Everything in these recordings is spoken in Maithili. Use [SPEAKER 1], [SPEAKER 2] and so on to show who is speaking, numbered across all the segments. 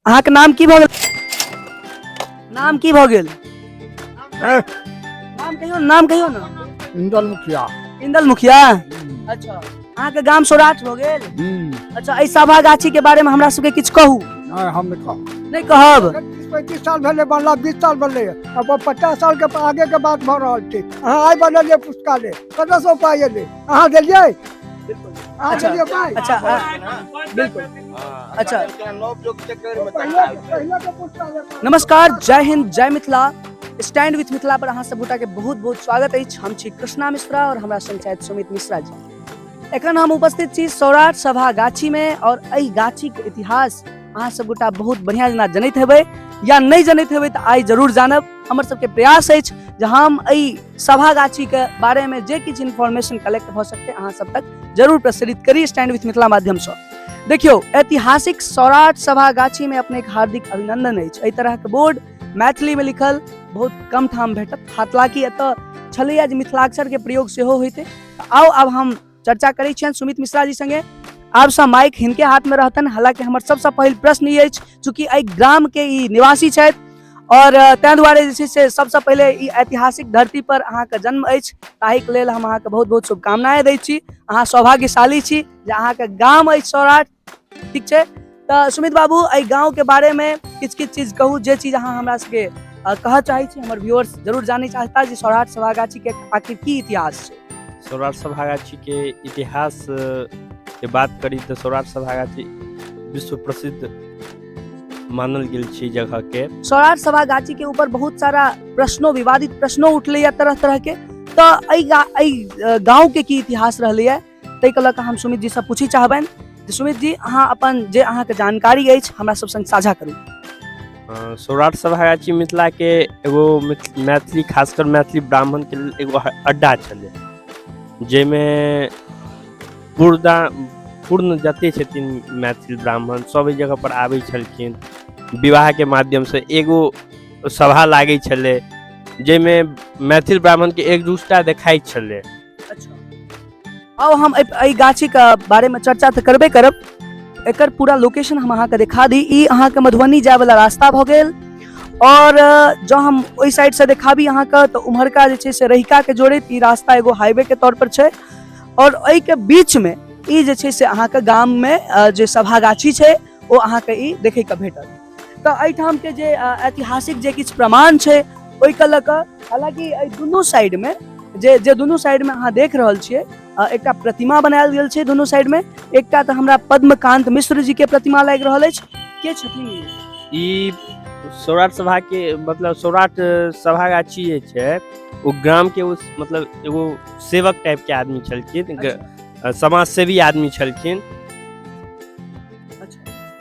[SPEAKER 1] अहाँके नाम की भऽ गेल? नाम की भऽ गेल? नाम कहियौ, नाम कहियौ ने।
[SPEAKER 2] इंदल मुखिया।
[SPEAKER 1] इंदल मुखिया, अच्छा। अहाँके गाम सौराठ भऽ गेल? अच्छा, एहि सभा गाछी के बारे में हमरा सबके किछु कहू।
[SPEAKER 2] नहीं, हम नहीं कहब।
[SPEAKER 1] नहीं कहब?
[SPEAKER 2] 30-35 साल भेलै बनला, 20 साल बनलै, अब 50 साल के आगे के बात भऽ रहल छै। अहाँ आइ बनलियै पुस्तकालय, कतऽसँ पाइ एलै? अहाँ देलियै? अहाँ देलियै पाइ?
[SPEAKER 1] अच्छा, बिल्कुल, अच्छा।
[SPEAKER 2] पहिले के पुस्तकालय।
[SPEAKER 1] नमस्कार, जय हिंद, जय मिथिला। स्टैंड विथ मिथिला पर अहाँ सब गोटा के बहुत बहुत स्वागत अछि। हम छी कृष्णा मिश्रा और हमरा संग छथि सुमित मिश्रा जी। एखन हम उपस्थित छी सौराठ सभा गाछी में और एहि गाछी के इतिहास अहाँ सब गोटा बहुत बढ़िया जेना जनैत हेबै या नहि जनैत हेबै तऽ आइ जरूर जानब। हमर सबके प्रयास अछि जे हम एहि सभा गाछी के बारे में जे किछु इन्फॉर्मेशन कलेक्ट भऽ सकतै अहाँ सब तक जरूर प्रसारित करी स्टैंड विथ मिथिला माध्यम सँ। देखियौ, ऐतिहासिक सौराठ सभा गाछी में अपने हार्दिक अभिनंदन अछि। एहि तरह के बोर्ड मैथिली में लिखल बहुत कम ठाम भेटत, हालांकि एतऽ छलैया जे मिथिलाक्षर के प्रयोग सेहो होइतै। आउ आब हम चर्चा करै छियनि सुमित मिश्रा जी संगे। आब सँ माइक हिनके हाथ में रहतनि। हालांकि हमर सबसँ पहिल प्रश्न ई अछि, चूँकि एहि ग्राम के ई निवासी छथि और ताहि दुआरे जे छै से सबसँ पहिले ई ऐतिहासिक धरती पर अहाँके जन्म अछि, ताहिके लेल हम अहाँके बहुत बहुत शुभकामनाएं दै छी। अहाँ सौभाग्यशाली छी जे अहाँके गाम अछि सौराठ। ठीक छै, तऽ सुमित बाबू एहि गाँव के बारे में किछु किछु चीज कहू, जे चीज अहाँ हमरा सबके कहऽ चाहै छी। हमर व्यूअर्स जरूर जानै चाहता जे सौराठ सभागाछी के आखिर की इतिहास छै।
[SPEAKER 3] सौराठ सभागाछी के इतिहास के बात करी तऽ सौराठ सभागाछी विश्व प्रसिद्ध मानल गेल छै जगह के।
[SPEAKER 1] सौराठ सभागाछी के ऊपर बहुत सारा प्रश्नो, विवादित प्रश्नो उठलैया तरह तरह के, तऽ एहि गाँव के की इतिहास रहलैया ताहिके लऽ कऽ हम सुमित जी सँ पूछै चाहबनि जे सुमित जी अहाँ अपन जे अहाँके जानकारी अछि हमरा सब संग साझा करू।
[SPEAKER 3] सौराठ सभागाछी मिथिला के एगो मैथिली, खासकर मैथिली ब्राह्मण के लेल एगो अड्डा छलै, जाहिमे पूर्ण जते छथिन मैथिल ब्राह्मण सब एहि जगह पर आबै छलखिन। विवाह के माध्यम से एगो सभा लागै छलै जाहिमे मैथिल ब्राह्मण के एकजुटता देखाइत छलै।
[SPEAKER 1] अच्छा, आउ हम एहि गाछीके बारेमे चर्चा तऽ करबे करब, एकर पूरा लोकेशन हम अहाँके देखा दी। ई अहाँके मधुबनी जायवला रास्ता भऽ गेल और जँ हम ओहि साइडसँ देखाबी अहाँके तऽ उम्हरका जे छै से रहिकाके जोड़ैत ई रास्ता एगो हाईवेके तौर पर छै और एहिके बीचमे ई जे छै से अहाँके गाममे जे सभागाछी छै ओ अहाँके ई देखैके भेटत। तऽ एहिठामके जे ऐतिहासिक जे किछु प्रमाण छै ओहिके लऽ कऽ, हालाँकि एहि दुनू साइडमे जे जे दुनू साइडमे अहाँ देख रहल छियै एकटा प्रतिमा बनायल गेल छै दुनू साइडमे। एकटा तऽ हमरा पद्मकांत मिश्र जी के प्रतिमा लागि रहल अछि। के छथिन ई?
[SPEAKER 3] ई सौराठ सभा के, मतलब सौराठ सभागाछी जे छै ओ ग्राम के उस, मतलब एगो सेवक टाइप के आदमी छलखिन, समाज सेवी आदमी छलखिन।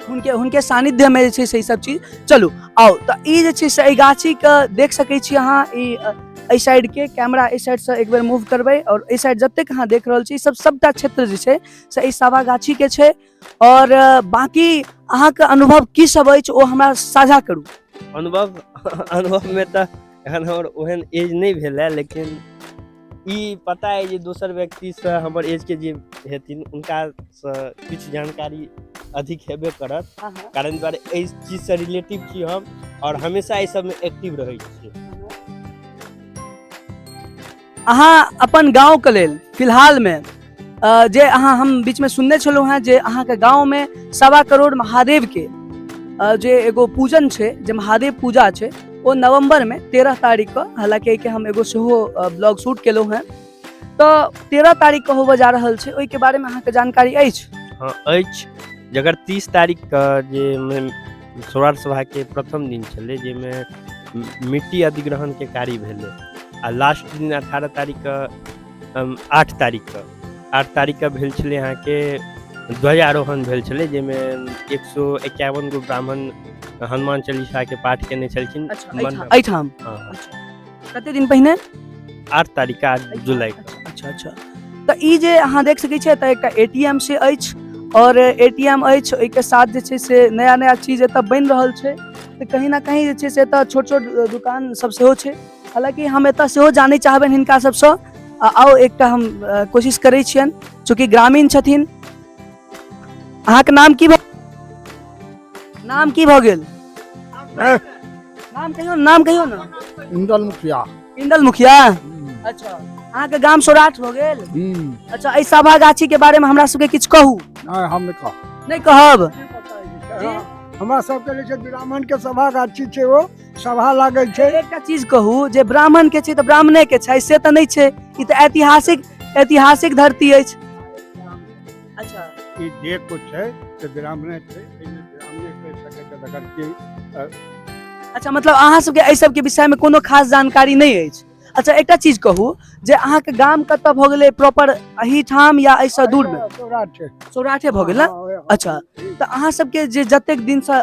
[SPEAKER 1] हुनके हुनके सानिध्य में जे छै से ई सब चीज। चलू आउ, तऽ ई जे छै से एहि गाछी के देख सकै छी अहाँ। ई एहि साइड के कैमरा एहि साइड से एक बेर मूव करबै और एहि साइड जतेक अहाँ देख रहल छी सब सबटा क्षेत्र जे छै से एहि सभा गाछी के छै। और बाकी अहाँके अनुभव की सब अछि ओ हमरा साझा करू।
[SPEAKER 3] अनुभव में तऽ एखन हमर ओहन एज नहि भेल है, लेकिन ई पता है जे दोसर व्यक्तिसँ हमर एजके जे हेथिन हुनकासँ किछु जानकारी अधिक हेबे करत। कारण दुआरे एहि चीजसँ रिलेटिव छी हम और हमेशा एहि सबमे एक्टिव रहै छी।
[SPEAKER 1] अहाँ अपन गाँवके लेल फिलहालमे जे अहाँ हम बीचमे सुनने छलहुँ हेँ जे अहाँके गाँवमे 1.25 करोड़ महादेवके जे एगो पूजन छै, जे महादेव पूजा छै, ओ नवम्बरमे 13 तारीखके, हालाँकि एहिके हम एगो सेहो ब्लॉग शूट केलहुँ हेँ, तऽ 13 तारीखके होबऽ जा रहल छै, ओहिके बारेमे अहाँके जानकारी अछि?
[SPEAKER 3] हँ अछि। जकर 30 तारीखके जे सौराठ सभाके प्रथम दिन छलै जाहिमे मिट्टी अधिग्रहणके कार्य भेलै आ लास्ट दिन 18 तारीखके, 8 तारीखके, 8 तारीखके भेल छलै अहाँके ध्वजारोहण भेल छलै, जाहिमे 151 गो ब्राह्मण हनुमान चालीसाके पाठ केने छलखिन।
[SPEAKER 1] एहिठाम?
[SPEAKER 3] हँ।
[SPEAKER 1] कते दिन पहिने?
[SPEAKER 3] 8 तारीख, 8 जुलाई।
[SPEAKER 1] अच्छा अच्छा, तऽ ई जे अहाँ देख सकै छियै तऽ एकटा ATM से अछि और ATM अछि, ओहिके साथ जे छै से नया नया चीज एतऽ बनि रहल छै, तऽ कहीं ना कहीं जे छै से एतऽ छोट छोट दुकान सब सेहो छै। हालाँकि हम एतऽ सेहो जानय चाहबनि हिनका सबसँ। आउ एकटा हम कोशिश करै छियनि, चूँकि ग्रामीण छथिन। अहाँके नाम की? नाम की भऽ गेल? नाम कहियौ, नाम कहियौ ने।
[SPEAKER 4] इंदल मुखिया।
[SPEAKER 1] इंदल मुखिया। अच्छा, अहाँके गाम सौराठ भऽ गेल। अच्छा, एहि सभा गाछी के बारे में हमरा सबके किछु कहू।
[SPEAKER 4] नहि, हम नहि कहब।
[SPEAKER 1] नहि कहब?
[SPEAKER 2] हमरा सबके जे छै ब्राह्मण के सभा गाछी छै, ओ सभा लागै छै।
[SPEAKER 1] एकटा चीज कहू जे ब्राह्मण के छै तऽ ब्राह्मणे के छै, से तऽ नहि छै, ई तऽ ऐतिहासिक ऐतिहासिक धरती अछि। अच्छा,
[SPEAKER 4] ई जे कुछ छै से ब्राह्मणे छै, एहिमे ब्राह्मणे कहि सकै छै तकर की।
[SPEAKER 1] अच्छा, मतलब अहाँ सबके एहि सबके विषय में कोनो खास जानकारी नहि अछि। अच्छा, एकटा चीज कहू जे अहाँके गाम कतऽ भऽ गेलै प्रॉपर, एहिठाम या एहिसँ दूर में?
[SPEAKER 2] सौराठ।
[SPEAKER 1] सौराठे भऽ गेल ने? अच्छा, तऽ अहाँ सबके जे जतेक दिनसँ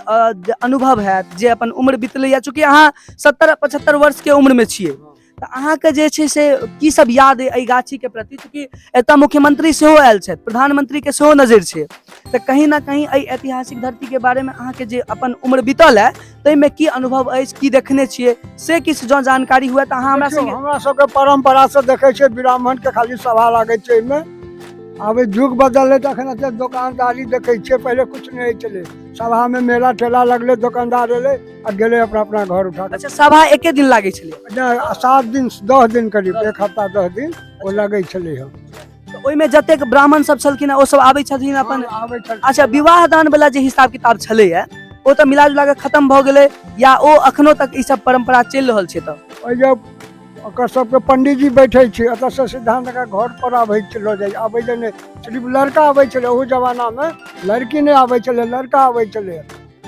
[SPEAKER 1] अनुभव हैत, जे अपन उम्र बितलैया, चूँकि अहाँ 70-75 वर्ष के उम्र में छियै, तऽ अहाँके जे छै से की सब याद अइ एहि गाछी के प्रति? चूँकि एतऽ मुख्यमंत्री सेहो आयल छथि, प्रधानमंत्री के सेहो नजरि छै, तऽ कहीं ना कहीं एहि ऐतिहासिक धरती के बारे में अहाँके जे अपन उम्र बीतल है ताहिमे की अनुभव अछि, की देखने छियै, से किछु जँ जानकारी हुए तऽ अहाँ हमरा संगे।
[SPEAKER 2] हमरा सबके परम्परा से देखै छियै ब्राह्मण के खाली सभा लागै छै एहिमे। आब युग बदललै तऽ एखन एते दोकानदारी देखै छियै, पहिले कुछ नहि होइ छलै। सभा में मेला ठेला लगलै, दोकानदार एलै आ गेलै अपना अपना घर उठा कऽ।
[SPEAKER 1] अच्छा, सभा एके दिन लागै छलै?
[SPEAKER 2] नहि, 7 दिन 10 दिन करीब, 1 हफ्ता 10 दिन ओ लगै छलै हँ।
[SPEAKER 1] तऽ ओहिमे जतेक ब्राह्मण सब छलखिन ओ सब आबै छथिन अपन?
[SPEAKER 2] आबै छलखिन।
[SPEAKER 1] अच्छा, विवाह दान वाला जे हिसाब किताब छलैया ओ तऽ मिला जुला कऽ खत्म भऽ गेलै या ओ अखनो तक ई सब परम्परा चलि रहल छै? तऽ
[SPEAKER 2] ओहि जे ओकर सबके पंडीजी बैठे छै, एतऽ से सिद्धांत के घर पर आबै छै, लऽ जाइ आबै छै, नहि सिर्फ लड़का आबै छलै ओहू जमानामे, लड़की नहि आबै छलै, लड़का आबै छलै।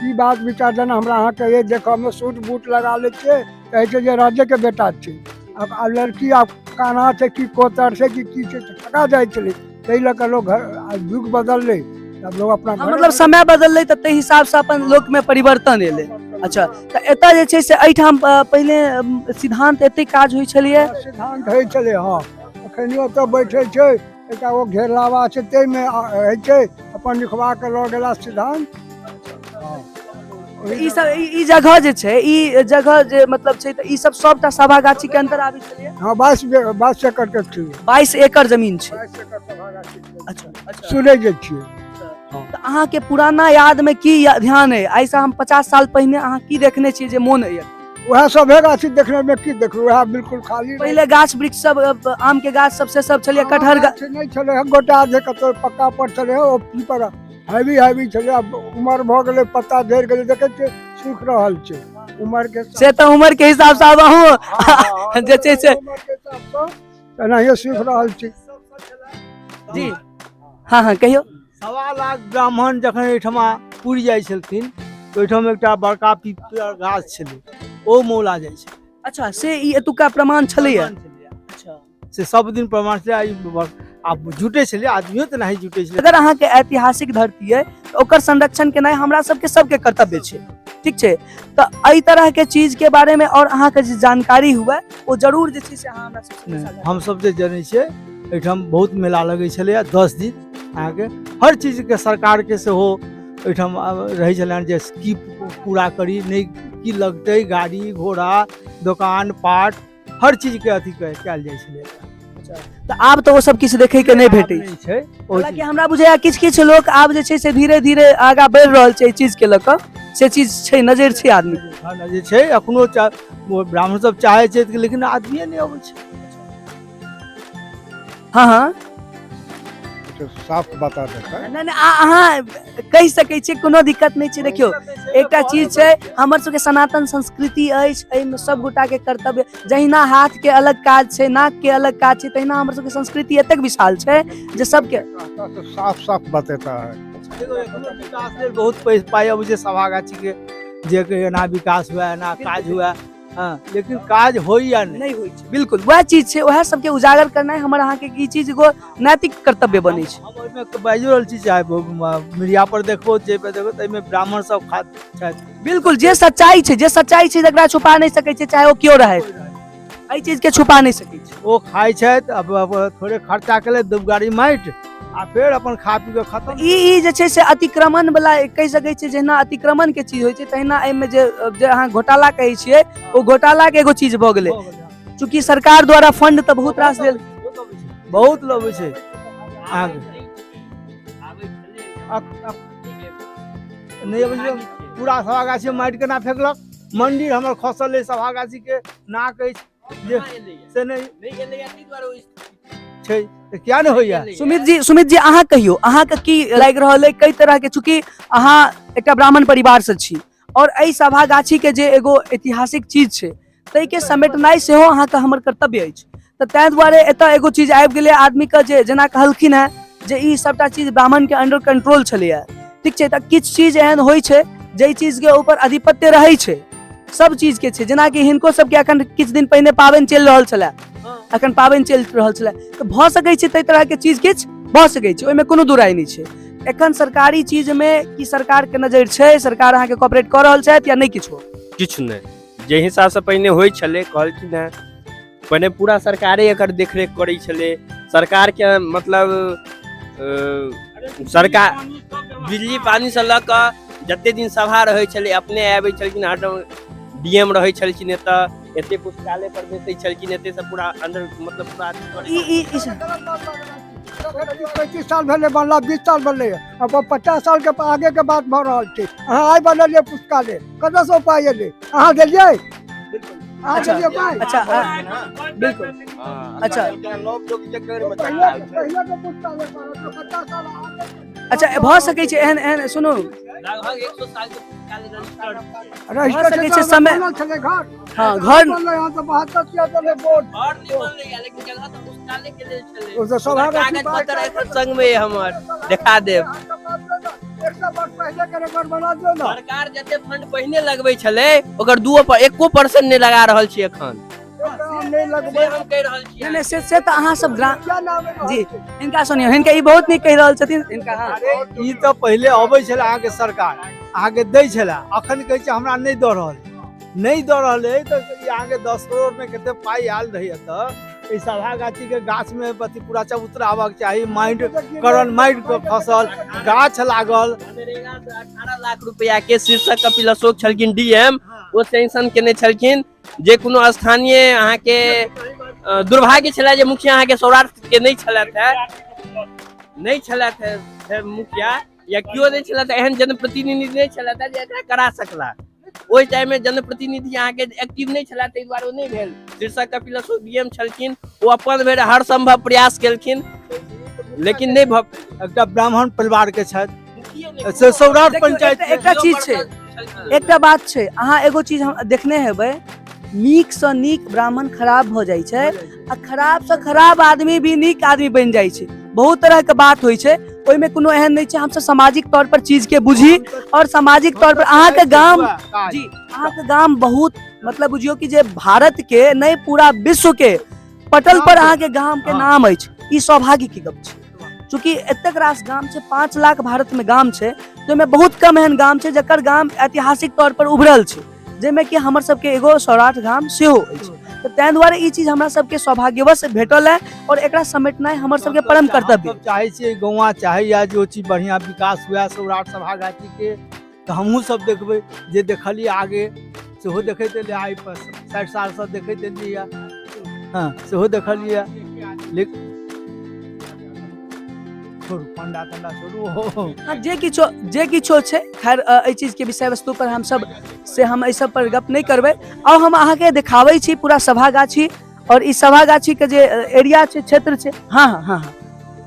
[SPEAKER 2] ई बात विचार जेना हमरा अहाँके ये देखऽमे सूट बूट लगा लै छियै, कहै छै जे राजेके बेटा छै। आब लड़की आब काना छै कि कोतर छै कि की छै, ठका जाइ छलै, ताहि लऽ कऽ लोक घर। आब युग बदललै, आब लोक अपना
[SPEAKER 1] घर, मतलब समय बदललै तऽ ताहि हिसाबसँ अपन लोकमे परिवर्तन एलै। अच्छा, तऽ एतऽ जे छै से एहिठाम पहिले सिद्धांत एते काज होइ छलैया?
[SPEAKER 2] सिद्धांत होइ छलै हँ, एखनियो तऽ बैठे छै, एकटा ओ घेरलावा छै ताहिमे होइ छै, अपन लिखवा के लऽ गेला सिद्धांत।
[SPEAKER 1] ई सब ई जगह जे छै, ई जगह जे मतलब छै, तऽ ई सब सबटा सभा गाछी के अंदर आबै छलैया?
[SPEAKER 2] हँ, 22 एकड़ के छै।
[SPEAKER 1] 22 एकड़ जमीन छै।
[SPEAKER 2] 22 एकड़ सभा गाछी।
[SPEAKER 1] अच्छा,
[SPEAKER 2] सुनै जे छियै।
[SPEAKER 1] तऽ अहाँके पुराना याद में की ध्यान अइ? आइसँ हम 50 साल पहिने अहाँ की देखने छियै जे मोन अइ?
[SPEAKER 2] वएह सभे गाछी देखने में की देखलहुँ, वएह बिल्कुल खाली।
[SPEAKER 1] पहिले गाछ वृक्ष सब, आम के गाछ सब से सब छलैया, कटहर
[SPEAKER 2] गाछ नहि छलै, गोटा जे कतौ पक्का पर छलै, ओ पीपर हैवी हैवी छलै। आब उमर भऽ गेलै, पत्ता झड़ि गेलै, देखै छियै सूखि रहल छै उमर के
[SPEAKER 1] से, तऽ उमर के हिसाब से आब अहूँ जे छै से
[SPEAKER 2] एनाहिए सूखि रहल छै।
[SPEAKER 1] जी हाँ हाँ, कहियौ।
[SPEAKER 5] 1.25 लाख ब्राह्मण जखन एहिठमा पुरि जाइ छलखिन, ओहिठाम एकटा बड़का पीपर गाछ छलै, ओ मौला जाइ छै।
[SPEAKER 1] अच्छा, से ई एतुका प्रमाण छलैया?
[SPEAKER 5] अच्छा, से सब दिन प्रमाण छलै। आब जुटे छलै आदमियो तऽ नहि जुटे छलै।
[SPEAKER 1] अगर अहाँके ऐतिहासिक धरती अइ तऽ ओकर संरक्षण केनाइ हमरा सबके सबके कर्तव्य छै, ठीक छै? तऽ एहि तरहके चीजके बारेमे आओर अहाँके जे जानकारी हुए ओ जरूर जे छै से अहाँ हमरा सबसँ।
[SPEAKER 5] हमसब जे जनै छियै, एहिठाम बहुत मेला लगै छलैया 10 दिन, अहाँके हर चीजके सरकारके सेहो एहिठाम रहै छलनि जे की पूरा करी, नहि की लगतै, गाड़ी घोड़ा दोकान पाट हर चीजके अथी कयल जाइ छलै।
[SPEAKER 1] तऽ आब तऽ ओ सब किछु देखै के नहि भेटै
[SPEAKER 5] छै।
[SPEAKER 1] हालांकि हमरा बुझाया किछु किछु लोक आब जे छै से धीरे धीरे आगाँ बढ़ि रहल छै एहि चीज के लऽ कऽ, से चीज छै, नजरि छै आदमी।
[SPEAKER 5] हँ, नजरि छै, एखनो ब्राह्मण सब चाहै छै, लेकिन आदमिए नहि अबै छै।
[SPEAKER 1] हाँ हाँ,
[SPEAKER 4] साफ बता देता।
[SPEAKER 1] नहि नहि, अहाँ कहि सकै छियै, कोनो दिक्कत नहि छै। देखियौ, एकटा चीज छै, हमर सबके सनातन संस्कृति अछि, एहिमे सब गोटाके कर्तव्य, जहिना हाथ के अलग काज छै, नाक के अलग काज छै, तहिना हमर सबके संस्कृति एतेक विशाल छै जे सबके
[SPEAKER 4] साफ साफ बतेता है।
[SPEAKER 5] विकास लेल बहुत पाइ अबै छै सभा गाछी के, जे एना विकास हुए, एना काज हुए। हाँ, लेकिन काज होइ या
[SPEAKER 1] नहि होइ छै। बिल्कुल वएह चीज छै, वएह सबके उजागर करनाइ हमर अहाँके ई चीज एगो नैतिक कर्तव्य बनै छै।
[SPEAKER 5] हम ओहिमे बाजि रहल छी, चाहे मीडिया पर देखबो, जे पर देखबो, ताहिमे ब्राह्मण सब खात छथि।
[SPEAKER 1] बिल्कुल, जे सच्चाई छै, जे सच्चाई छै तकरा छुपा नहि सकै छै, चाहे ओ केओ रहै, एहि चीज के छुपा नहि सकै छै।
[SPEAKER 5] ओ खाइ छथि, अब थोड़े खर्चा केलथि, 2 गाड़ी माटि आ फेर अपन खा पी के खत्म।
[SPEAKER 1] ई जे छै से अतिक्रमण वाला कहि सकै छियै, जहिना अतिक्रमण के चीज होइ छै तहिना एहिमे जे अहाँ घोटाला कहै छियै ओ घोटाला के एगो चीज भऽ गेलै। चूँकि सरकार द्वारा फंड तऽ बहुत रास देल,
[SPEAKER 5] बहुत लबै छै अहाँके। नहि अबै छै, पूरा सभागाछी माटि केना फेकलक। मंदिर हमर खसल अइ, सभागाछीके नाक अछि जे से नहि छै, तऽ किया नहि होइया।
[SPEAKER 1] सुमित जी, सुमित जी अहाँ कहियौ, अहाँके की लागि रहल अइ कई तरह के, चूँकि अहाँ एकटा ब्राह्मण परिवार से छी और एहि सभागाछी के जे एगो ऐतिहासिक चीज छै ताहिके समेटनाइ सेहो अहाँके हमर कर्तव्य अछि, तऽ ताहि दुआरे एतऽ एगो चीज आबि गेलै आदमीके जे जेना कहलखिन हेँ जे ई सबटा चीज ब्राह्मणके अंडर कंट्रोल छलैए, ठीक छै। तऽ किछु चीज एहन होइ छै जाहि चीजके ऊपर आधिपत्य रहै छै, सब चीजके छै। जेनाकि हिनको सबके अखन किछु दिन पहिने पाबनि चलि रहल छलै, अखन पाबनि चलि रहल छलै, तऽ भऽ सकै छै ताहि तरहके चीज किछु भऽ सकै छै, ओहिमे कोनो दुराइ नहि छै। एखन सरकारी चीजमे की सरकारके नजरि छै, सरकार अहाँके कॉपरेट कऽ रहल छथि या नहि? किछो
[SPEAKER 3] किछु नहि, जे हिसाबसँ पहिने होइ छलै, कहलखिन हेँ पहिने पूरा सरकारे एकर देखरेख करै छलै। सरकारके मतलब सरकार बिजली पानीसँ लऽ कऽ जते दिन सभा रहै छलै अपने आबै छलखिन, हरदम डी एम रहै छलखिन एतऽ, एते पुस्तकालय पर बैसै छलखिन, एते से पूरा अंडर मतलब पूरा अथी करै
[SPEAKER 1] ई ई ई
[SPEAKER 2] 35 साल भेलै बनला, 20 साल भेलै, अब 50 साल के आगे के बात भऽ रहल छै। अहाँ आइ बनलियै पुस्तकालय, कतऽसँ पाइ एलै? अहाँ देलियै? अहाँ
[SPEAKER 1] अच्छा,
[SPEAKER 2] देलियै पाइ?
[SPEAKER 1] अच्छा, बिल्कुल। अच्छा।
[SPEAKER 2] पहिले के पुस्तकालय पर 50 साल आगे।
[SPEAKER 1] अच्छा, भऽ सकै छै एहन एहन, सुनू,
[SPEAKER 3] लगभग 100 साल के पुस्तकालय रजिस्टर्ड छै।
[SPEAKER 2] रजिस्टर
[SPEAKER 1] सकै
[SPEAKER 2] छै
[SPEAKER 1] छै समय-
[SPEAKER 2] बनल छलै घर।
[SPEAKER 1] हाँ, घर
[SPEAKER 2] बनलै, यहाँ तऽ 72 76 बोर्ड।
[SPEAKER 3] घर नहि बनलैया, लेकिन जगह तऽ पुस्तकालय के लेल छलै।
[SPEAKER 2] ओ तऽ सभा
[SPEAKER 3] ओकर कागज पत्र एखन संग मे हमर देखा देब।
[SPEAKER 2] 100 वर्ष पहिले के रिकॉर्ड बना दियौ ने।
[SPEAKER 3] सरकार जते फंड पहिने लगबै छलै ओकर 2 पर 1% नहि लगा रहल छै एखन।
[SPEAKER 2] नहि लगबै
[SPEAKER 3] से हम कहि रहल छी।
[SPEAKER 1] नहि नहि, से तऽ अहाँ सब ग्राम
[SPEAKER 2] क्या नाम है?
[SPEAKER 1] जी, हिनका सुनियौ, हिनका ई बहुत नीक कहि रहल छथिन हिनका। हाँ,
[SPEAKER 5] ई तऽ पहिले अबै छलै अहाँके सरकार, अहाँके दै छलै, अखन कहै छै हमरा नहि दऽ रहल, नहि दऽ रहल अइ। तऽ ई अहाँके 10 करोड़मे कते पाइ आयल रहै एतऽ, एहि सभागाछीके गाछमे अथी पूरा चबूतरा आबक चाही, माटि करण माटि के खसल गाछ लागल।
[SPEAKER 3] मनरेगा से 18 लाख रुपया के शीर्षक कपिल अशोक छलखिन डीएम, ओ सैंक्शन केने छलखिन जे कोनो स्थानीय अहाँके दुर्भाग्य छलै जे मुखिया अहाँके सौराठ के नहि छलथि है, नहि छलथि है मुखिया या केओ नहि छलथि, एहन जनप्रतिनिधि नहि छलथि जे एकरा करा सकला। ओहि टाइम में जनप्रतिनिधि अहाँके एक्टिव नहि छलै, ताहि दुआरे ओ नहि भेल। शीर्षक कपिल अशोक डीएम छलखिन, ओ अपन भरि हर संभव प्रयास केलखिन लेकिन नहि भऽ।
[SPEAKER 5] एकटा ब्राह्मण परिवार के छथि से सौराठ
[SPEAKER 1] देखियौ,
[SPEAKER 5] पंचायत
[SPEAKER 1] एकटा चीज छै, एकटा बात छै, अहाँ एगो चीज हम देखने हेबै, नीक सँ नीक ब्राह्मण खराब भऽ जाइ छै आ खराब सँ खराब आदमी भी नीक आदमी बनि जाइ छै। बहुत तरह के बात होइ छै, ओहिमे कोनो एहन नहि छै। हमसब सामाजिक तौर पर चीज के बुझी और सामाजिक तौर पर अहाँके गाम जी, अहाँके गाम बहुत मतलब बुझियौ कि जे भारत के नहि पूरा विश्व के पटल पर अहाँके गाम के नाम अछि, ई सौभाग्य के गप छै। चूँकि एतेक रास गाम छै, 5 लाख भारत में गाम छै, तो ओहिमे बहुत कम एहन गाम छै जकर गाम ऐतिहासिक तौर पर उभरल छै, जाहिमे कि हमर सबके एगो सौराठ गाम सेहो अछि। तऽ ताहि दुआरे ई चीज हमरा सबके सौभाग्यवश भेटल है और एकरा समेटनाइ हमर सबके परम कर्तव्य।
[SPEAKER 5] हम चाहै छियै, गौआँ चाहैया जे ओ चीज बढ़िआँ विकास हुए सौराठ सभागाछी के, तऽ हमहूँ सब देखबै जे देखलियै आगे सेहो देखैत एलियै, आइ 60 सालसँ देखैत एलियै, हँ सेहो देखलियै। लेकिन छोड़ू पंडा तंडा छोड़ू।
[SPEAKER 1] हाँ, जे किछो छै, खैर एहि चीजके विषय वस्तु पर हमसब से हम एहि सब पर गप नहि करबै। आउ हम अहाँके देखाबै छी पूरा सभागाछी और ई सभागाछीके जे एरिया छै, क्षेत्र छै, हाँ हाँ हाँ हाँ,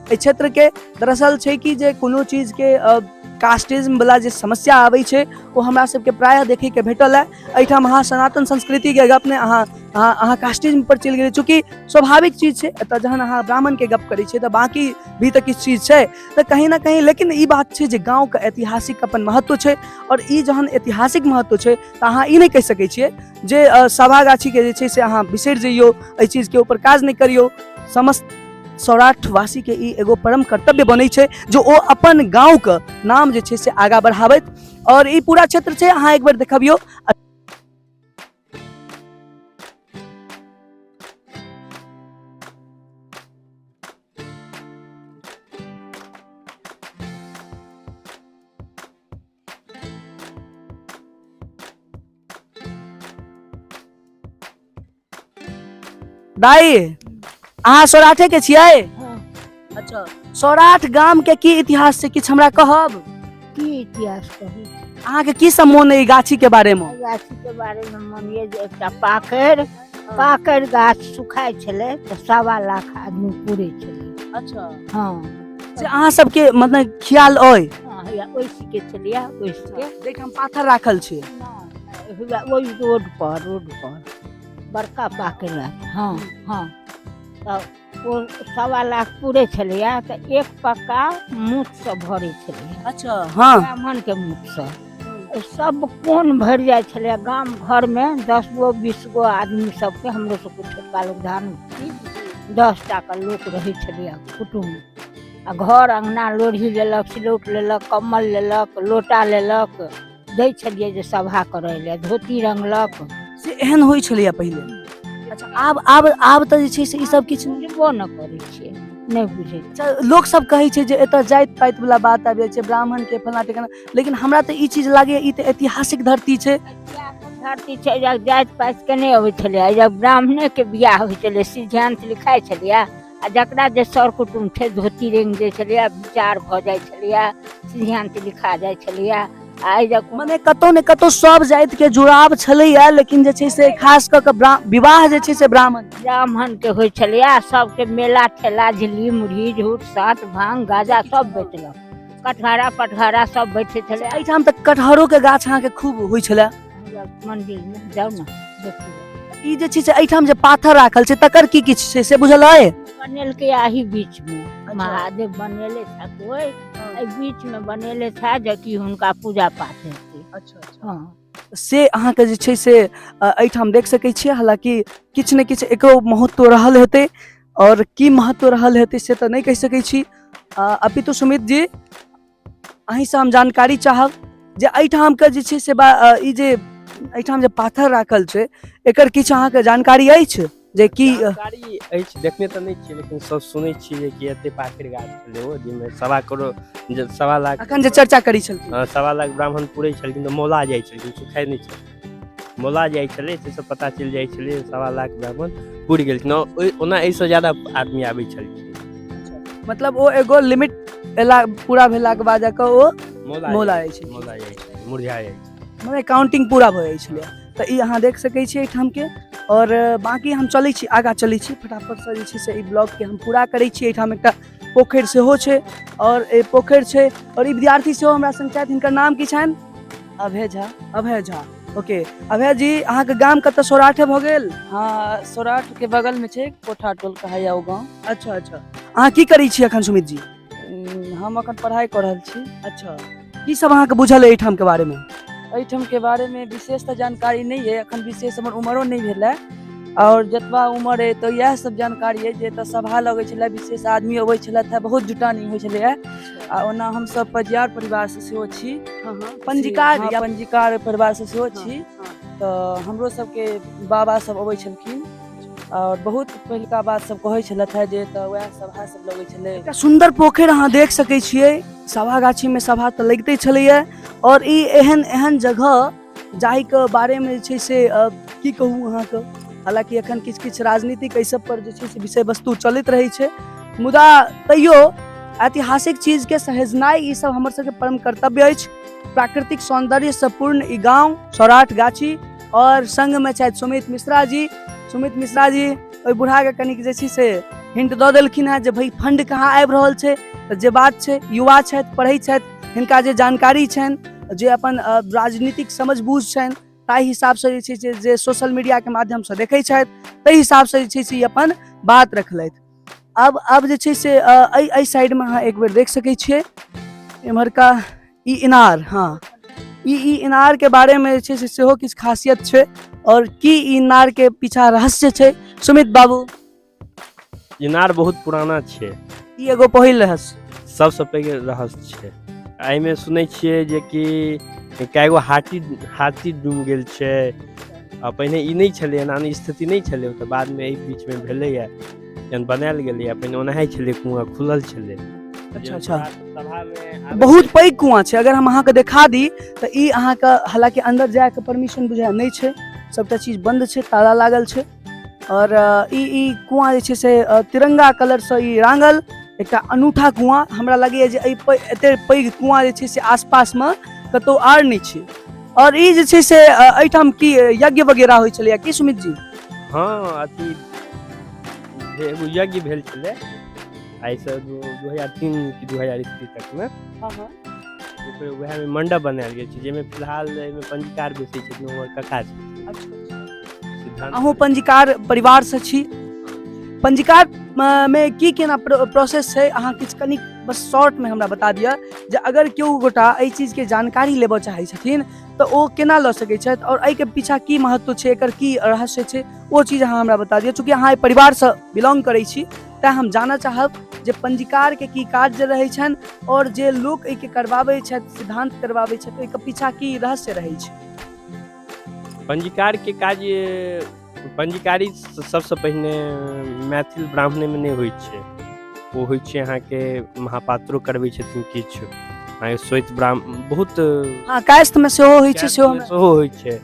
[SPEAKER 1] एहि क्षेत्रके दरअसल छै कि जे कोनो चीजके कास्टिज्म वाला जे समस्या आबै छै ओ हमरा सबके प्रायः देखैके भेटल है। एहिठाम अहाँ सनातन संस्कृतिके गप नहि, अहाँ कास्टिज्म पर चलि गेलियै, चूँकि स्वाभाविक चीज छै एतऽ जहन अहाँ ब्राह्मणके गप करै छियै तऽ बाँकी भी तऽ किछु चीज छै तऽ कहीं ना कहीं। लेकिन ई बात छै जे गाँवके ऐतिहासिक अपन महत्व छै और ई जहन ऐतिहासिक महत्व छै तऽ अहाँ ई नहि कहि सकै छियै जे सभागाछीके जे छै से अहाँ बिसरि जइयौ, एहि चीजके ऊपर काज नहि करियौ। समस्त सौराठवासीके ई एगो परम कर्तव्य बनै छै जे ओ अपन गाँवके नाम जे छै से आगाँ बढ़ाबैत। और ई पूरा क्षेत्र छै, अहाँ एक बेर देखबियौ। दाई, अहाँ सौराठे के छियै? अच्छा, सौराठ गाम के की इतिहास छै, किछु हमरा कहब?
[SPEAKER 6] की इतिहास कहू?
[SPEAKER 1] अहाँके की सब मोन अइ गाछी के बारे मे?
[SPEAKER 6] गाछी के बारे मे मोन ये जे एकटा पाकरि, पाकरि गाछ सुखाइ छलै तऽ 1.25 लाख आदमी पूरे छलै।
[SPEAKER 1] अच्छा।
[SPEAKER 6] हँ।
[SPEAKER 1] से अहाँ सबके मतलब ख्याल अइ?
[SPEAKER 6] हँ, हैया ओइसके छलैया, ओइसके।
[SPEAKER 1] जाहिठाम पाथर राखल छै।
[SPEAKER 6] नहि, ओहि रोड पर, रोड पर बड़का पाकरि गाछ। हँ हँ, तऽ ओ 1.25 लाख पूरे छलैया तऽ एक पक्का मूतसँ भरै छलैया।
[SPEAKER 1] अच्छा, हँ।
[SPEAKER 6] ब्राह्मणके मूतसँ सब कोन भरि जाइ छलैया। गाम घरमे 10 गो 20 गो आदमी सबके, हमरो सबके छोटका लोक धान 10 टा के लोक रहै छलैया कुटुम्ब। आ घर अङ्गना लोढ़ी लेलक, सिलौट लेलक, कम्बल लेलक, लोटा लेलक, दै छलियै जे सभा करै लए, धोती रङ्गलक।
[SPEAKER 1] से एहन होइ छलैया पहिले। अच्छा, आब आब आब तऽ जे छै से ई सब किछु
[SPEAKER 6] बुझबो नहि करै छियै, नहि बुझै।
[SPEAKER 1] अच्छा, लोक सब कहै छै जे एतऽ जाति पाति वाला बात आबि जाइ छै, ब्राह्मण के फलाना ठिकाना, लेकिन हमरा तऽ ई चीज लागैया ई तऽ ऐतिहासिक धरती छै।
[SPEAKER 6] धरती छै, जाति पाति के नहि अबै छलैया, जब ब्राह्मणे के बियाह होइ छलै सिद्धांत लिखाइ छलैया, आ जकरा जे सर कुटुम्ब छै धोती रंगि दै छलैया, विचार भऽ जाइ छलैया, सिद्धांत लिखा जाइ छलैया। आ एहि जे
[SPEAKER 1] मने कतौ ने कतौ सब जाति के जुड़ाव छलैया, लेकिन जे छै से खास कऽ के विवाह जे छै से ब्राह्मण
[SPEAKER 6] ब्राह्मण के होइ छलैया। सबके मेला ठेला झिल्ली मुरही झूठ साँठ भांग गाजा सब बेचलक, कटहरा पटहरा सब बैठे छलै।
[SPEAKER 1] एहिठाम तऽ कटहरो के गाछ अहाँके खूब होइ छलै
[SPEAKER 6] मंदिर में। जाउ ने देखू।
[SPEAKER 1] ई जे छै से एहिठाम जे पाथर राखल छै तकर की किछु छै से बुझल अइ?
[SPEAKER 6] बनेलकै एहि बीच में महादेव बनेले छथि, ओहि एहि बीच में बनेले छथि जे कि हुनका पूजा पाठ हेतै।
[SPEAKER 1] अच्छा, अच्छा।
[SPEAKER 6] हँ।
[SPEAKER 1] से अहाँके जे छै से एहिठाम देख सकै छियै। हालाँकि किछु ने किछु एकरो महत्व रहल हेतै, आओर की महत्व रहल हेतै से तऽ नहि कहि सकै छी। अपितु सुमित जी, अहीँसँ हम जानकारी चाहब जे एहिठामके जे छै से ई जे एहिठाम जे पाथर राखल छै एकर किछु अहाँके जानकारी अछि जे की?
[SPEAKER 3] जानकारी अछि, देखने तऽ नहि छियै, लेकिन सब सुनै छियै जे कि एते पाकरि गाछ छलै ओ, जाहिमे 1.25 करोड़, जे 1.25 लाख
[SPEAKER 1] अखन जे चर्चा करै छलखिन।
[SPEAKER 3] हँ, 1.25 लाख ब्राह्मण पूरै छलखिन तऽ मौला जाइ छलखिन, सुखाइ नहि छलखिन, मौला जाइ छलै, से सब पता चलि जाइ छलै 1.25 लाख ब्राह्मण पुरि गेलखिन। ओना एहिसँ ज्यादा आदमी आबै छलखिन।
[SPEAKER 1] मतलब ओ एगो लिमिट एला पूरा भेलाके बाद जाकऽ ओ मौला जाइ छै,
[SPEAKER 3] मौला जाइ छै, मुरझा जाइ छै,
[SPEAKER 1] मने काउंटिंग पूरा भऽ जाइ छलै। तऽ ई अहाँ देख सकै छियै एहिठामके। आओर बाँकी हम चलै छी, आगाँ चलै छी फटाफटसँ, जे छै से ई ब्लॉगके हम पूरा करै छी। एहिठाम एकटा पोखरि सेहो छै, आओर ई पोखरि छै, आओर ई विद्यार्थी सेहो हमरा संग छथि। हिनकर नाम की छनि?
[SPEAKER 7] अभय झा।
[SPEAKER 1] अभय झा, ओके। अभय जी, अहाँके गाम कतऽ? सौराठे भऽ गेल?
[SPEAKER 7] हाँ, सौराठ के बगल में छै कोठा टोल कहैया ओ गाँव।
[SPEAKER 1] अच्छा अच्छा। अहाँ की करै छी अखन सुमित जी?
[SPEAKER 7] हम अखन पढ़ाइ कऽ रहल छी।
[SPEAKER 1] अच्छा, की सब अहाँके बुझल अइ एहिठाम के बारे में?
[SPEAKER 7] एहिठाम के बारे में विशेष तऽ जानकारी नहि अइ अखन, विशेष हमर उमरो नहि भेल है, आओर जतबा उमर अइ तऽ इएह सब जानकारी अइ जे एतऽ सभा लगै छलै, विशेष आदमी अबै छलथि हेँ, बहुत जुटानी होइ छलैए। आ ओना हमसब पजियार परिवारसँ सेहो छी।
[SPEAKER 1] पंजीकार?
[SPEAKER 7] हँ, पंजीकार परिवारसँ सेहो छी, तऽ हमरो सबके बाबा सब अबै छलखिन आओर बहुत पहिलुका बात सब कहै छलथि हेँ जे एतऽ वएह सभा सब लगै छलै।
[SPEAKER 1] एकटा सुन्दर पोखरि अहाँ देख सकै छियै। सभा गाछीमे सभा तऽ लगिते छलैए, आओर ई एहन एहन जगह जाहिके बारेमे जे छै से की कहू अहाँके। हालाँकि एखन किछु किछु राजनीतिक एहि सब पर जे छै से विषय वस्तु चलैत रहै छै, मुदा तैयो ऐतिहासिक चीजके सहेजनाइ ई सब हमर सबके परम कर्तव्य अछि। प्राकृतिक सौन्दर्यसँ पूर्ण ई गाँव सौराठ गाछी, आओर संगमे छथि सुमित मिश्रा जी। सुमित मिश्रा जी ओहि बूढ़ाके कनिक जे छै से हिंट दऽ देलखिन हेँ जे भाइ फंड कहाँ आबि रहल छै। तऽ जे बात छै, युवा छथि, पढ़ै छथि, हिनका जे जानकारी छनि, जे अपन राजनीतिक समझ बूझ छनि, ताहि हिसाबसँ जे छै से जे सोशल मीडियाके माध्यमसँ देखै छथि ताहि हिसाबसँ जे छै से ई अपन बात रखलथि। आब जे छै से एहि साइडमे अहाँ एक बेर देख सकै छियै एम्हरका ई इनार। हाँ, ई इनारके बारेमे जे छै से सेहो किछु खासियत छै, आओर की ई इनारके पीछा रहस्य छै सुमित बाबू?
[SPEAKER 3] इनार बहुत पुराना छै।
[SPEAKER 1] ई एगो पहिल रहस्य,
[SPEAKER 3] सबसँ पैघ रहस्य छै। एहिमे सुनै छियै जे कि कएगो हाथी डूबि गेल छै। आ पहिने ई नहि छलै, एना स्थिति नहि छलै तऽ बादमे एहि बीचमे भेलैए, जहन बनायल गेलैए। पहिने ओनाहे छलै, कुआँ खुलल छलै।
[SPEAKER 1] अच्छा अच्छा।
[SPEAKER 3] सभामे
[SPEAKER 1] बहुत पैघ कुआँ छै। अगर हम अहाँके देखा दी तऽ ई अहाँके, हालाँकि अन्दर जायके परमिशन बुझाय नहि छै, सबटा चीज बन्द छै, ताला लागल छै। आओर ई कुआँ जे छै से तिरंगा कलरसँ ई रांगल एकटा अनूठा कुआँ। हमरा लगैए जे एहि एते पैघ कुआँ जे छै से आसपासमे कतहु आर नहि छै। आओर ई जे छै से एहिठाम की यज्ञ वगैरह होइ छलैया की सुमित जी?
[SPEAKER 3] हँ, अथी जे एगो यज्ञ भेल छलै आइसँ 2003 कि 2000 ईस्वी तकमे, ओकर वएहमे मंडप बनायल गेल छै, जाहिमे फिलहाल एहिमे पंजीकार बैसै छथिन, हमर कका छथिन। सिद्धांत।
[SPEAKER 1] अहूँ पंजीकार परिवारसँ छी। पंजीकार मे की केना प्रोसेस छै, अहाँ किछु कनि बस शॉर्टमे हमरा बता दिअ जे अगर केओ गोटा एहि चीजके जानकारी लेबऽ चाहै छथिन तऽ ओ केना लऽ सकै छथि आओर एहिके पीछा की महत्व छै, एकर की रहस्य छै, ओ चीज अहाँ हमरा बता दिअ। चूँकि अहाँ एहि परिवारसँ बिलोंग करै छी तैँ हम जानऽ चाहब जे पंजीकारके की काज रहै छनि आओर जे लोक एहिके करबाबै छथि, सिद्धांत करबाबै छथि, ओहिके पीछा की रहस्य रहै छै।
[SPEAKER 3] पंजीकारके काज, पंजीकारी सबसँ पहिने मैथिल ब्राह्मणेमे नहि होइ छै, ओ होइ छै अहाँके महापात्रो करबै छथिन, किछु अहाँके श्वेत ब्राह्मण बहुत,
[SPEAKER 1] हँ, कायस्थमे सेहो होइ छै, सेहो
[SPEAKER 3] कायस्थमे सेहो होइ छै।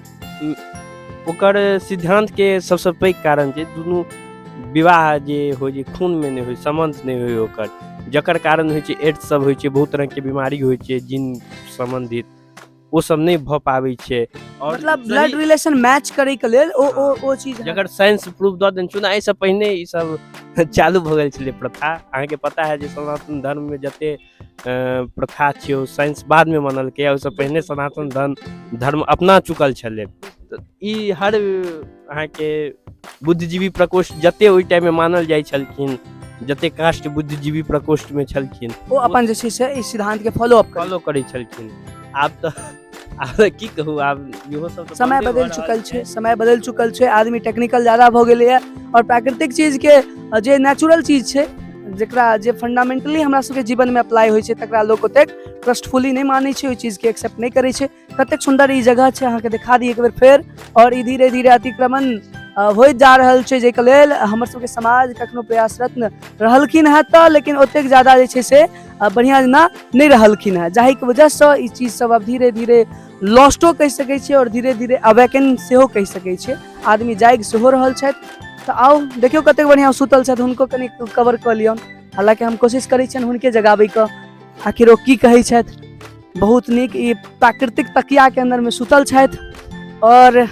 [SPEAKER 3] ओकर सिद्धान्तके सबसँ पैघ कारण छै दुनू विवाह जे होइ जे खूनमे नहि होइ, सम्बन्ध नहि होइ ओकर, जकर कारण होइ छै एड्स सब होइ छै, बहुत तरहके बीमारी होइ छै जिन सम्बन्धित, ओ सब नहि भऽ पाबै छै। और
[SPEAKER 1] मतलब
[SPEAKER 3] सही
[SPEAKER 1] ब्लड रिलेशन मैच करे के लेल ओ ओ ओ चीज
[SPEAKER 3] जकर साइंस प्रूफ दऽ देने छै। एहिसँ पहिने ई सब चालू भऽ गेल छलै प्रथा। अहाँके पता है जे सनातन धर्ममे जते प्रथा छै ओ साइंस बादमे मानलकै, ओहिसँ पहिने सनातन धर्म अपना चुकल छलै। तऽ ई हर अहाँके बुद्धिजीवी प्रकोष्ठ जते ओहि टाइममे मानल जाइ छलखिन, जते कास्ट बुद्धिजीवी प्रकोष्ठमे छलखिन,
[SPEAKER 1] ओ अपन जे छै से ई सिद्धान्तके फॉलो अप
[SPEAKER 3] फॉलो करै छलखिन। आब तऽ आब की कहू, आब इहो सब तऽ
[SPEAKER 1] समय
[SPEAKER 3] बन्दे
[SPEAKER 1] बदलि
[SPEAKER 3] भऽ रहल
[SPEAKER 1] चुकल छै, समय बदलि चुकल छै, आदमी टेक्निकल ज्यादा भऽ गेलैए आओर प्राकृतिक चीजके जे नेचुरल चीज छै, जकरा जे फंडामेंटली हमरा सबके जीवनमे अप्लाई होइ छै, तकरा लोक ओतेक ट्रस्टफुली नहि मानै छै, ओहि चीजके एक्सेप्ट नहि करै छै। कतेक सुन्दर ई जगह छै, अहाँके देखा दी एक बेर फेर। आओर ई धीरे धीरे अतिक्रमण होइत जा रहल छै, जाहिके लेल हमर सबके समाज कखनो प्रयासरत रहलखिन हेँ तऽ, लेकिन ओतेक ज्यादा जे छै से बढ़िआँ जेना नहि रहलखिन हेँ, जाहिके वजहसँ ई चीज सब आब धीरे धीरे लॉस्टो कहि सकै छियै आओर धीरे धीरे अवेकन सेहो कहि सकै छियै, आदमी जागि सेहो रहल छथि। तऽ आउ देखियौ कतेक बढ़िआँ सुतल छथि, हुनको कनि कवर कऽ लियौन। हालाँकि हम कोशिश करै छियनि हुनके जगाबैके, आखिर ओ की कहै छथि। बहुत नीक ई प्राकृतिक तकियाके अन्दरमे सुतल छथि आओर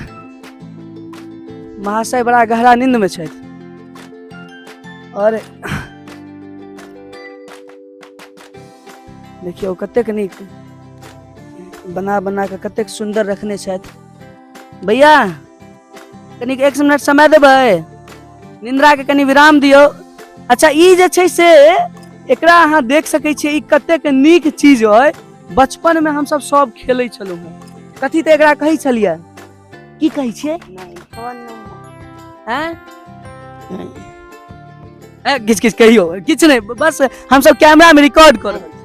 [SPEAKER 1] महाशय बड़ा गहरा नींदमे छथि। आओर देखियौ कतेक नीक बना बना कऽ कतेक सुन्दर रखने छथि। भैया कनिक 1 मिनट समय देबै, निंद्राके कनि विराम दियौ। अच्छा ई जे छै से एकरा अहाँ देख सकै छियै, ई कतेक नीक चीज अइ। बचपनमे हमसब सब खेलै छलहुँ हेँ। कथी तऽ एकरा कहै छलियै, की कहै छियै? आँय? किछु किछु कहियौ, किछु नहि, बस हमसब कैमरामे रिकॉर्ड कऽ रहल छी।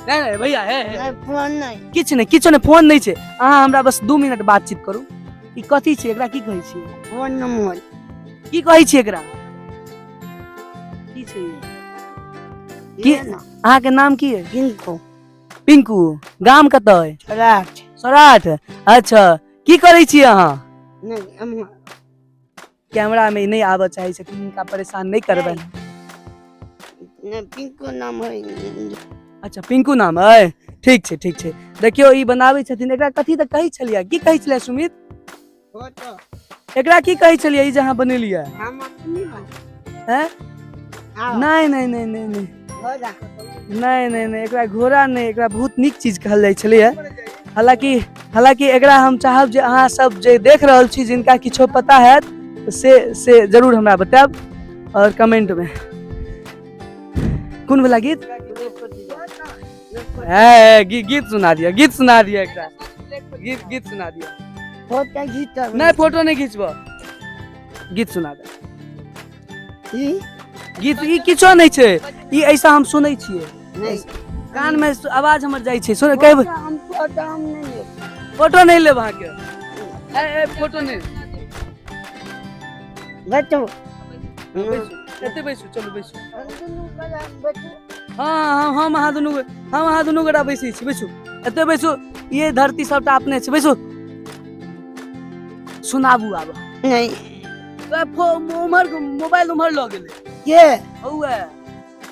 [SPEAKER 1] नहि नहि भैया, हे हे किछु नहि, किछु नहि, फोन नहि छै। अहाँ हमरा बस 2 मिनट बातचीत करू। ई कथी छै, एकरा की कहै छियै?
[SPEAKER 8] फोन नंबर
[SPEAKER 1] की कहै छियै एकरा? की छै की? अहाँके नाम की है?
[SPEAKER 8] पिंकू।
[SPEAKER 1] पिंकू, गाम कतऽ है?
[SPEAKER 8] सौराठ।
[SPEAKER 1] सौराठ, अच्छा। की करै छियै अहाँ?
[SPEAKER 8] नहि, हम
[SPEAKER 1] कैमरा में नहि आबऽ चाहै छथिन, हिनका परेशान नहि करबै।
[SPEAKER 8] नहि, पिंकू नाम है।
[SPEAKER 1] अच्छा पिंकू नाम है, ठीक छै ठीक छै। देखियौ ई बनाबै छथिन, एकरा कथी तऽ कहै छलियै, की कहै छलियै सुमित?
[SPEAKER 8] फोटो।
[SPEAKER 1] एकरा की कहै छलियै ई जे अहाँ बनेलियै?
[SPEAKER 8] हम अपने
[SPEAKER 1] हैं? नहि नहि नहि नहि नहि नहि नहि नहि, एकरा घोड़ा नहि, एकरा बहुत नीक चीज कहल जाइ छलैया। हालांकि हालांकि एकरा हम चाहब जे अहाँ सब जे देख रहल छी, जिनका किछो पता हैत से जरूर हमरा बतायब और कमेंट में। कोन वाला गीत? हे, गीत सुना दिया, गीत सुना दिया, एकटा गीत, गीत सुना दिया।
[SPEAKER 8] फोटो घीचब?
[SPEAKER 1] नहीं, फोटो नहीं घीचब, गीत सुना दे।
[SPEAKER 8] ई
[SPEAKER 1] गीत ई किछो नहीं छै, ई ऐसा हम सुनै छियै।
[SPEAKER 8] नहीं।
[SPEAKER 1] कान में आवाज हमर जाइ छै, सुन, कहबै।
[SPEAKER 8] हम फोटो हम नहीं लेब।
[SPEAKER 1] फोटो नहीं लेब अहाँके? ए, ए, फोटो नहीं।
[SPEAKER 8] बैठो।
[SPEAKER 1] बैसू, एते बैसू, चलू बैसू।
[SPEAKER 8] हम दुनू गोरा बैठू।
[SPEAKER 1] हाँ, हाँ, हम अहाँ दुनू गोरा बैसै छी, बैसू, एते बैसू। ये धरती सबटा अपने छै, बैसू। सुनाबू आब।
[SPEAKER 8] नहीं।
[SPEAKER 1] तो उम्हर मोबाइल उम्हर लऽ गेलै।
[SPEAKER 8] के?
[SPEAKER 1] हौए।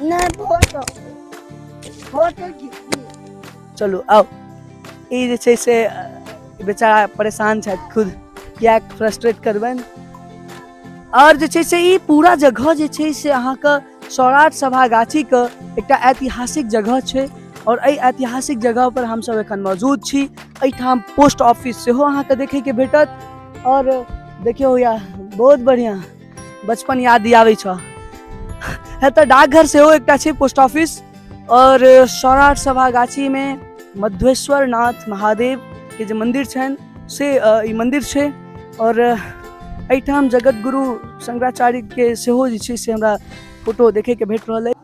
[SPEAKER 8] नहीं, फोटो। फोटो खींच।
[SPEAKER 1] चलू आओ। ई जे छै से बेचारा परेशान छथि खुद, किएक फ्रस्ट्रेट करबनि। आओर जे छै से ई पूरा जगह जे छै से अहाँके सौराठ सभा गाछीके एकटा ऐतिहासिक जगह छै और एहि ऐतिहासिक जगह पर हमसब एखन मौजूद छी। एहिठाम पोस्ट ऑफिस सेहो अहाँके देखैके भेटत। और देखियौ या बहुत बढ़िया बचपन याद दियाबै छौ। एतऽ डाकघर सेहो एकटा छै, पोस्ट ऑफिस। और सौराठ सभा गाछीमे मध्वेश्वर नाथ महादेव के जे मंदिर छनि से ई मंदिर छै। और एहिठाम जगत गुरु शंकराचार्य के सेहो जे छै से हमरा फोटो देखैके भेट रहल अछि।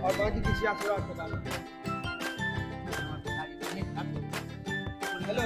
[SPEAKER 4] और बाकी किसी आशीर्वाद पता नहीं। हेलो,